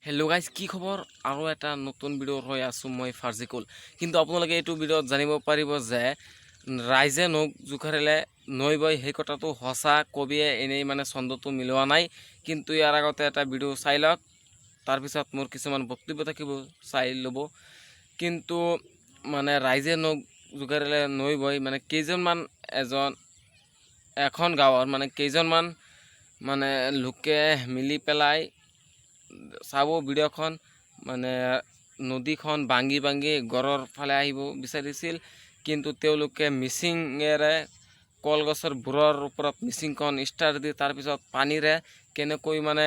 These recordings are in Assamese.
হেল্ল' গাইজ, কি খবৰ? আৰু এটা নতুন ভিডিঅ' হৈ আছোঁ মই ফাৰ্জিকুল। কিন্তু আপোনালোকে এইটো ভিডিঅ'ত জানিব পাৰিব যে ৰাইজে নখ জোকাৰিলে নৈ বয়, সেই কথাটো সঁচা। কবিয়ে এনেই মানে ছন্দটো মিলোৱা নাই। কিন্তু ইয়াৰ আগতে এটা ভিডিঅ' চাই লওক, তাৰপিছত মোৰ কিছুমান বক্তব্য থাকিব, চাই ল'ব। কিন্তু মানে ৰাইজে নখ জোকাৰিলে নৈ বয়, মানে কেইজনমান এজন এখন গাঁৱৰ মানে কেইজনমান মানে লোকে মিলি পেলাই, চাব ভিডিঅ'খন, মানে নদীখন ভাঙি ভাঙি ঘৰৰ ফালে আহিব বিচাৰিছিল। কিন্তু তেওঁলোকে মিচিঙেৰে কলগছৰ বোৰৰ ওপৰত মিচিংখন ষ্টাৰ্ট দি তাৰপিছত পানীৰে কেনেকৈ মানে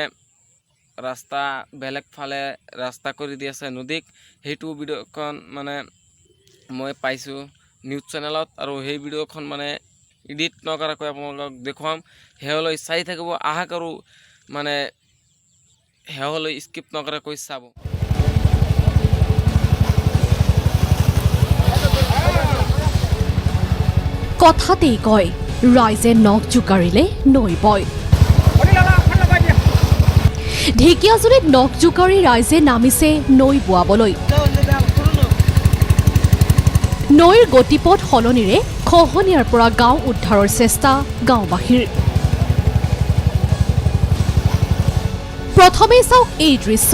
ৰাস্তা বেলেগ ফালে ৰাস্তা কৰি দি আছে নদীক, সেইটো ভিডিঅ'খন মানে মই পাইছোঁ নিউজ চেনেলত। আৰু সেই ভিডিঅ'খন মানে এডিট নকৰাকৈ আপোনালোকক দেখুৱাম। শেহলৈ চাই থাকিব। আশা কৰোঁ মানে শেহলৈ স্কিপ নকৰাকৈ চাব। কথাতেই কয়, ৰাইজে নখ জোকাৰিলে নৈ বয়। ঢেকীয়াজুলিত নখ জোকাৰি ৰাইজে নামিছে নৈ বোৱাবলৈ। নৈৰ গতিপথ সলনিৰে খহনীয়াৰ পৰা গাঁও উদ্ধাৰৰ চেষ্টা গাঁওবাসীৰ। প্ৰথমে চাওক এই দৃশ্য।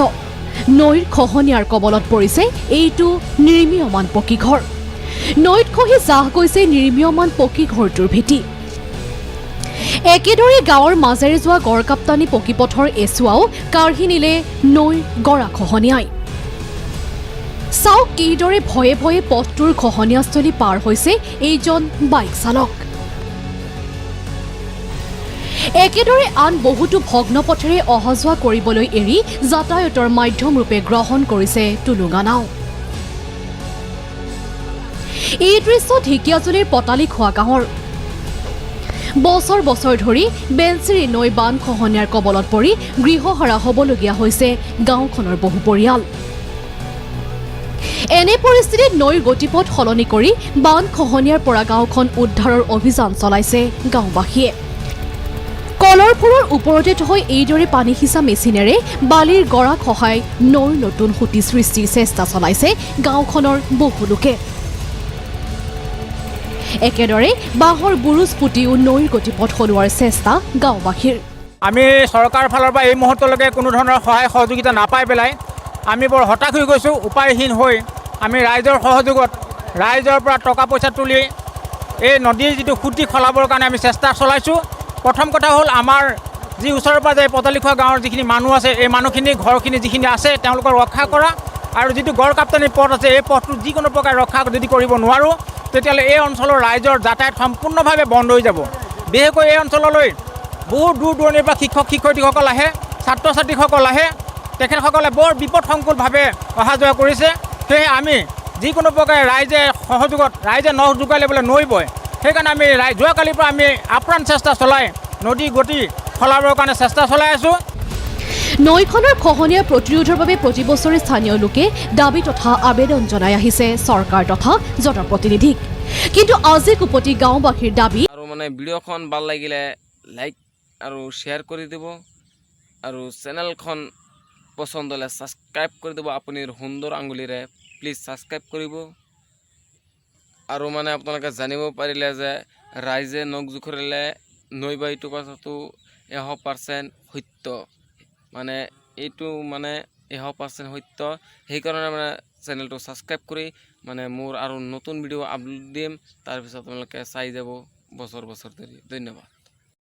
নৈৰ খহনীয়াৰ কবলত পৰিছে এইটো নিৰ্মীয়মান পকীঘৰ। নৈত খহি জাহ গৈছে নিৰ্মীয়মান পকীঘৰটোৰ ভেটি। একেদৰে গাঁৱৰ মাজেৰে যোৱা গড়কাপ্তানি পকীপথৰ এচোৱাও কাঢ়ি নিলে নৈৰ গৰা খহনীয়াই। চাওক কিদৰে ভয়ে ভয়ে পথটোৰ খহনীয়াস্থলী পাৰ হৈছে এইজন বাইক চালক। একেদৰে আন বহুতো ভগ্ন পথেৰে অহা যোৱা কৰিবলৈ এৰি যাতায়াতৰ মাধ্যমৰূপে গ্ৰহণ কৰিছে টুলুঙা নাও। এই দৃশ্য ঢেকীয়াজুলিৰ পতালি খোৱা গাঁৱৰ। বছৰ বছৰ ধৰি বেলচিৰি নৈ বান খহনীয়াৰ কবলত পৰি গৃহহাৰা হ'বলগীয়া হৈছে গাঁওখনৰ বহু পৰিয়াল। এনে পৰিস্থিতিত নৈৰ গতিপথ সলনি কৰি বান খহনীয়াৰ পৰা গাঁওখন উদ্ধাৰৰ অভিযান চলাইছে গাঁওবাসীয়ে। কলৰ ফুলৰ ওপৰতে থৈ এইদৰে পানী সিঁচা মেচিনেৰে বালিৰ গৰা খহাই নৈৰ নতুন সুঁতি সৃষ্টিৰ চেষ্টা চলাইছে গাঁওখনৰ বহু লোকে। একেদৰে বাঁহৰ বুৰুজ পুতিও নৈৰ গতিপথ সলোৱাৰ চেষ্টা গাঁওবাসীৰ। আমি চৰকাৰৰ ফালৰ পৰা এই মুহূৰ্তলৈকে কোনো ধৰণৰ সহায় সহযোগিতা নাপাই পেলাই আমি বৰ হতাশ হৈ গৈছোঁ। উপায়হীন হৈ আমি ৰাইজৰ সহযোগত ৰাইজৰ পৰা টকা পইচা তুলি এই নদীৰ যিটো সুঁতি সলাবৰ কাৰণে আমি চেষ্টা চলাইছোঁ। প্ৰথম কথা হ'ল, আমাৰ যি ওচৰে পাঁজৰে পতালিখোৱা গাঁৱৰ যিখিনি মানুহ আছে, এই মানুহখিনি ঘৰখিনি যিখিনি আছে তেওঁলোকক ৰক্ষা কৰা আৰু যিটো গড়কাপ্তানি পথ আছে, এই পথটো যিকোনো প্ৰকাৰে ৰক্ষা যদি কৰিব নোৱাৰোঁ, তেতিয়াহ'লে এই অঞ্চলৰ ৰাইজৰ যাতায়াত সম্পূৰ্ণভাৱে বন্ধ হৈ যাব। বিশেষকৈ এই অঞ্চললৈ বহু দূৰ দূৰণিৰ পৰা শিক্ষক শিক্ষয়িত্ৰীসকল আহে, ছাত্ৰ ছাত্ৰীসকল আহে। তেখেতসকলে বৰ বিপদসংকুলভাৱে অহা যোৱা কৰিছে। সেয়েহে আমি যিকোনো প্ৰকাৰে ৰাইজে সহযোগত, ৰাইজে নখ জোকাৰিলে বোলে নৈ বয়, সেইকাৰণে আমি যোৱাকালিৰ পৰা আমি আপ্ৰাণ চেষ্টা চলাই নদী গতি সলাবৰ কাৰণে চেষ্টা চলাই আছোঁ। নৈখনৰ খহনীয়া প্ৰতিৰোধৰ বাবে প্ৰতি বছৰে স্থানীয় লোকে দাবী তথা আবেদন জনাই আহিছে চৰকাৰ তথা জনপ্ৰতিনিধিক। কিন্তু আজিকোপতি গাঁওবাসীৰ দাবী আৰু মানে ভিডিঅ'খন ভাল লাগিলে লাইক আৰু শ্বেয়াৰ কৰি দিব আৰু চেনেলখন পচন্দ হ'লে ছাবস্ক্ৰাইব কৰি দিব। আপুনি সুন্দৰ আঙুলিৰে প্লিজ ছাবস্ক্ৰাইব কৰিব। আৰু মানে আপোনালোকে জানিব পাৰিলে যে ৰাইজে নখ জোকাৰিলে নৈ বয়, এইটো কথাটো 100% সত্য। মানে এইটো মানে 100% সত্য। সেইকাৰণে মানে চেনেলটো ছাবস্ক্ৰাইব কৰি মানে মোৰ আৰু নতুন ভিডিঅ' আপলোড দিম, তাৰপিছত আপোনালোকে চাই যাব বছৰ বছৰ ধৰি। ধন্যবাদ।